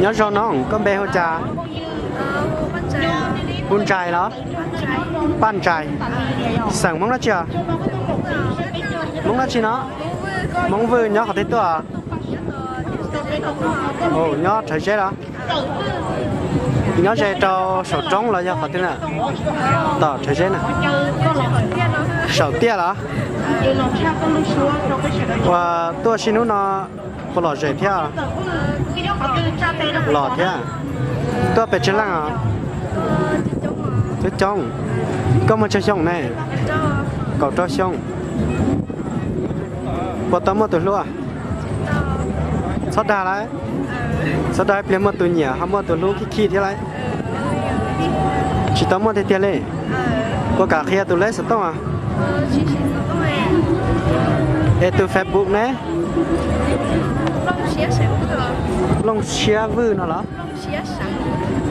Nyob zoo no, koj npe hu cas? Hu Ntsais los? Paj Ntsais. Xeem Hmoob dab tsi os? Hmoob dab tsi no? Hmoob Vwj. Nyob qhov twg tuaj? Nyob Rhawv Zeb los? Nyob ze rau saum roob los yog qhov twg na? Tom Rhawv Zeb na. Saum tiaj los? Uas tuaj sim hnub no puas lom zem thiab? Lom thiab. Tuaj pes tsawg leej os? Coob coob. Koj muaj tsawg xyoo ne? Kaum rau xyoo. Puas tau muaj tus hlub? Txhob dag lawm. Txhob dag, ib pliag muaj tus nyiam ho muaj tus hlub khib khib thiab lawm. Tsis tau muaj tiag tiag li. Puas kam qhia tus lej xov tooj? Es tus Facebook ne? Nplooj Siab Vwj no los?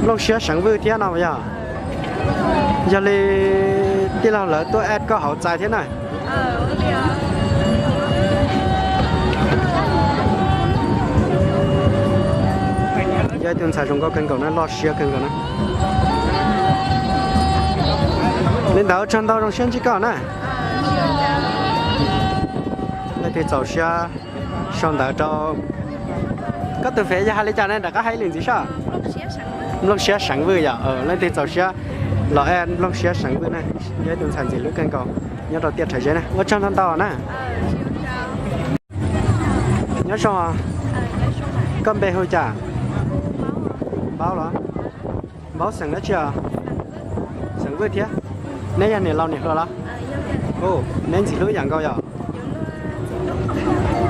Nplooj Siab Seev Vwj thiab no yog? Yog li tij laug lawv tuaj add koj hauv txais thiab na. Yog ib tug ntxhais zoo nkauj kawg nkaus na, loj siab kawg nkaus na. Li ntawd ua tsaug ntau, zoo siab ntsib koj na. Leej twg txaus siab sau ntawv rau. Koj tus fev yog hais li cas ne, rov qab hais lwm ntxiv soj? Nplooj Siab Seev Vwj yom. Leej twg txaus siab los add Nplooj Siab Seev Vwj na, yog ib tug ntxhais ntxim hlub kawg nkaus nyob rau tiaj Rhawv Zeb na. Ua tsaug ntau ntau na. Nyob zoo. Koj npe hu cas? Npaub los? Npaub xeem dab tsi os? Xeem Vwj thiab. Neb yog niam laus niam hluas los? Neb ntxim hlub ib yam nkaus yom.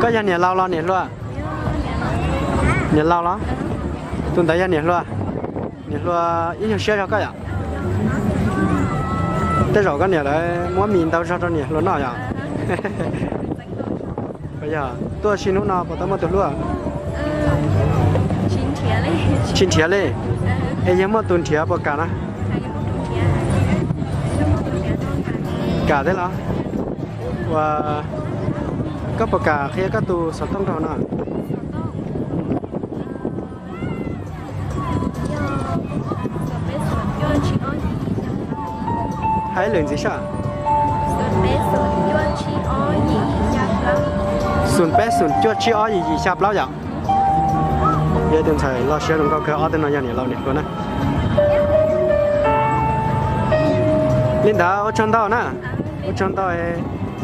Koj yog niam laus los niam hluas? Niam laus los? Tus ntawd yog niam hluas. Niam hluas ib nyuag siab zog koj yom. Tej zaum koj niam lawv muab mis ntau zog rau niam hluas noj yom. Yog tuaj sim hnub no puas tau muaj tus hlub? Tsis nrhiav li. Es yog muaj tus nrhiav puas kam na? Kam thiab los? Ua, koj puas kam qhia koj tus xov tooj rau no? Hais lwm ntxiv soj. Xoom peb xoom cuaj tsib ob yim yim xya plaub yom. Yog ib tug ntxhais loj siab zoo nkauj kawg, ob tug no yog niam laus niam hluas na. Li ntawd ua tsaug ntau na. Ua tsaug ntau,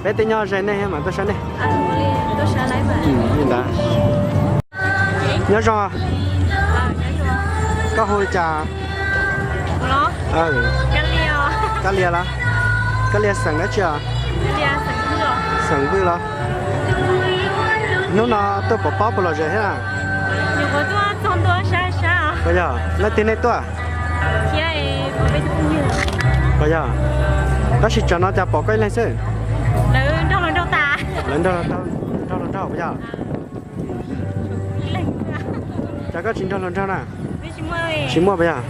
peb twb nyob ze nej mas tuaj saib nej. Li ntawd. Nyob zoo. Koj hu li cas? Kab Lia los? Kab Lia xeem dab tsi os? Xeem Vwj los? Hnub no tuaj pov pob puas lom zem thiab? Yog, leej twg nej tuaj? Yog, tab sis tsam no cas pom koj ib leeg xwb? Lawv nrog luag nraug puas yog? Cas koj tsis nrog luag nraug na? Tsis muaj puas yog?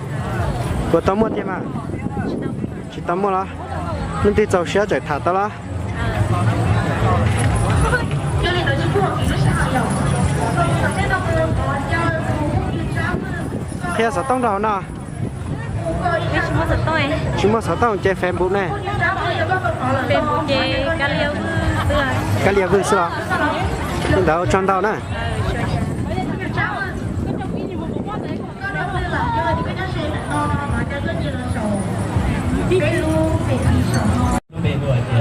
Puas tau muaj tiag mas? Tsis tau muaj los? Leej twg txaus siab tseem tham tau los? Qhia xov tooj rau hauv no. Tsis muaj xov tooj ces Facebook ne? Kab Lia Vwj xwb los? Li ntawd ua tsaug ntau na.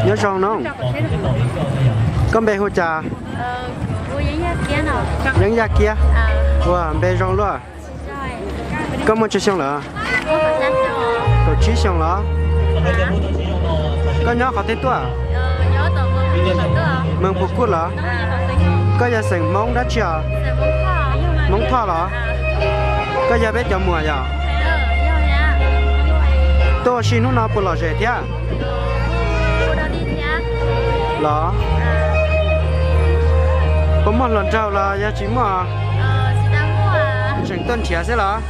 Nyob zoo no. Koj npe hu cas? Yeeb Yaj Kiab. Ua, npe zoo luaj. Koj muaj tsawg xyoo lawm? Kaum tsib xyoo los? Koj nyob qhov twg tuaj? Moos Pus Kuj los? Koj yog xeem Hmoob dab tsi os? Hmoob Thoj los? Koj yog peb cov muam yom? Tuaj ua si hnub no puas lom zem thiab? Los? Puas muaj hluas nraug los yog tsis muaj? Tseem tuaj nrhiav xwb los?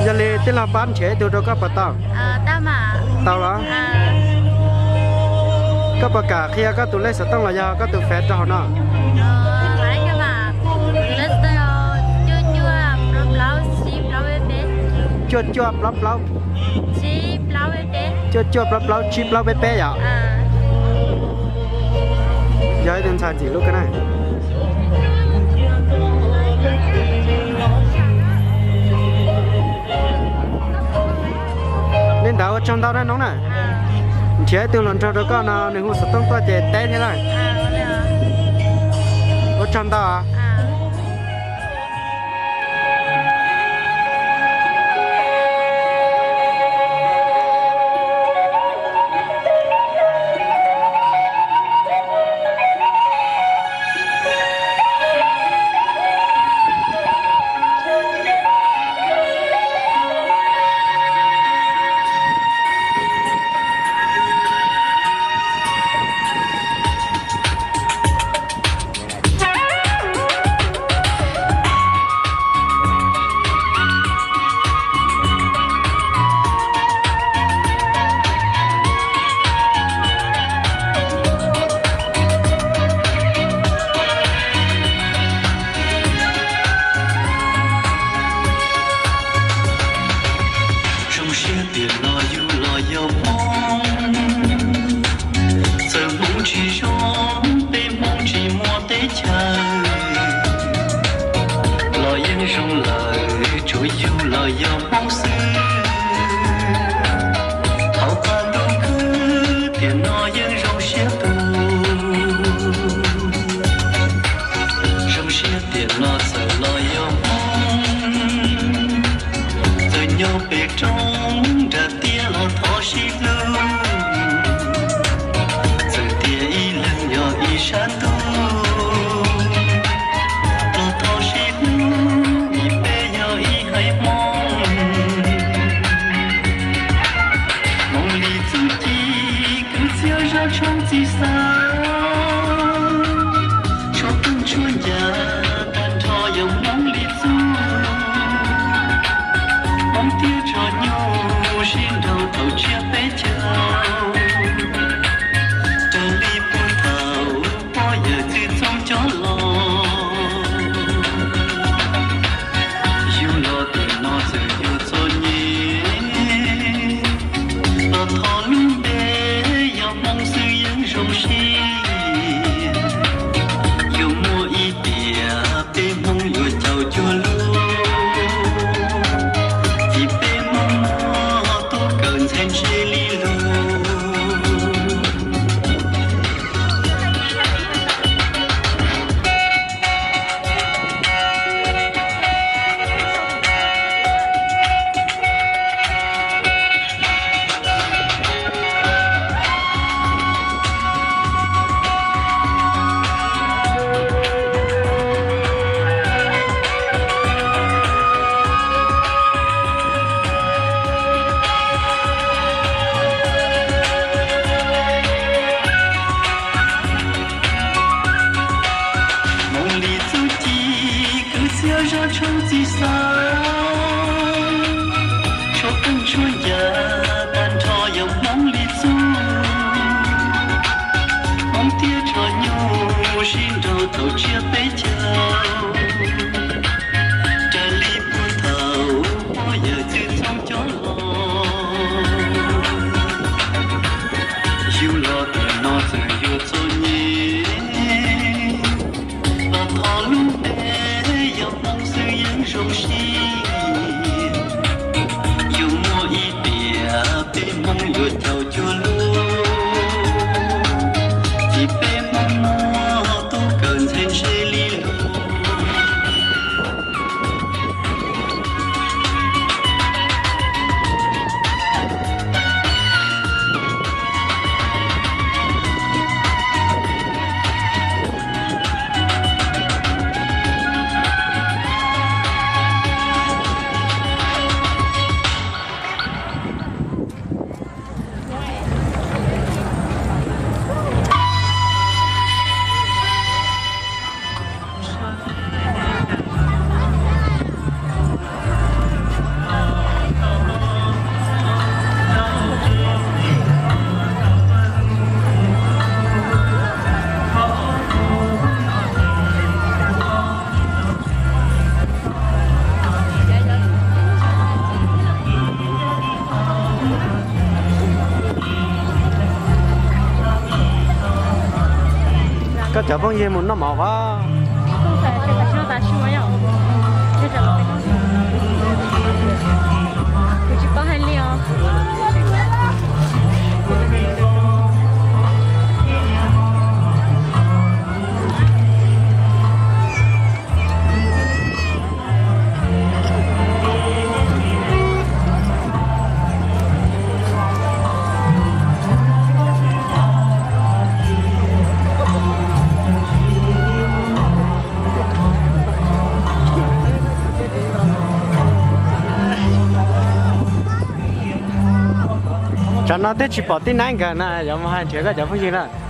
Yog li tij laug pab nrhiav ib tug rau koj puas tau? Tau los? Koj puas kam qhia koj tus lej xov tooj los yog koj tus fev rau hauv no? Cuaj cuaj plaub plaub, cuaj cuaj plaub plaub tsib plaub peb peb yom. Yog ib tug ntxhais ntxim hlub kawg na. Li ntawd ua tsaug ntau na Noob na. Nrhiav ib tug hluas nraug rau koj no, nws hu xov tooj tuaj ces teb thiab lawm. Ua tsaug ntau. Zoo siab tiam no yus los yog Hmoob, txawm Hmoob tsis zoo, peb Hmoob tsis muaj teb chaws los yeej zoo lawm, tsuav yus los yog Hmoob xwb. Thaum qab ntuj khwb tiam no yeej zoo siab kawg. Zoo siab tiam no txawm los yog Hmoob, txawm nyob pem roob nram tiaj los thov sib hlub, txawm tias ib leeg yog ib sab ntuj los thov sib hlub vim peb yog ib haiv Hmoob. Hmoob li txuj ci kwv txhiaj zaj tshoob txij xav, tshuaj qeej tshuaj ncas tag nrho yog Hmoob li txuj. Hmoob tiaj tso nyuj sib nraug thaum tsiab peb caug, raws li puag thaum pog yawm txwj txoob cov los. Yus los tiam no txawm yuav txom nyem, los thov lub npe yog Hmoob xwb yeej zoo siab. Yuav muaj ib tiam peb Hmoob yuav caum cuag luag, vim peb Hmoob muaj tuaj kawm ntxhais ntse li luag. Hmoob li txuj ci kwv txhiaj zaj tshoob txij xav, tshuaj qeej tshuaj ncas tag nrho yog Hmoob li txuj. Hmoob tiaj tso nyuj sib nraug thaum tsiab peb caug, raws li puag thaum pog yawm txwj txoob cov los. Yus los tiam no txawm yuav txom nyem, los thov lub npe yog Hmoob xwb yeej zoo siab. Phooj ywg mus noj mov os. Kuv tsis paub hais li os. Tsam no twb tsis pom tib neeg nkawd na, yuav mus hais nrhiav koj cov phooj ywg na.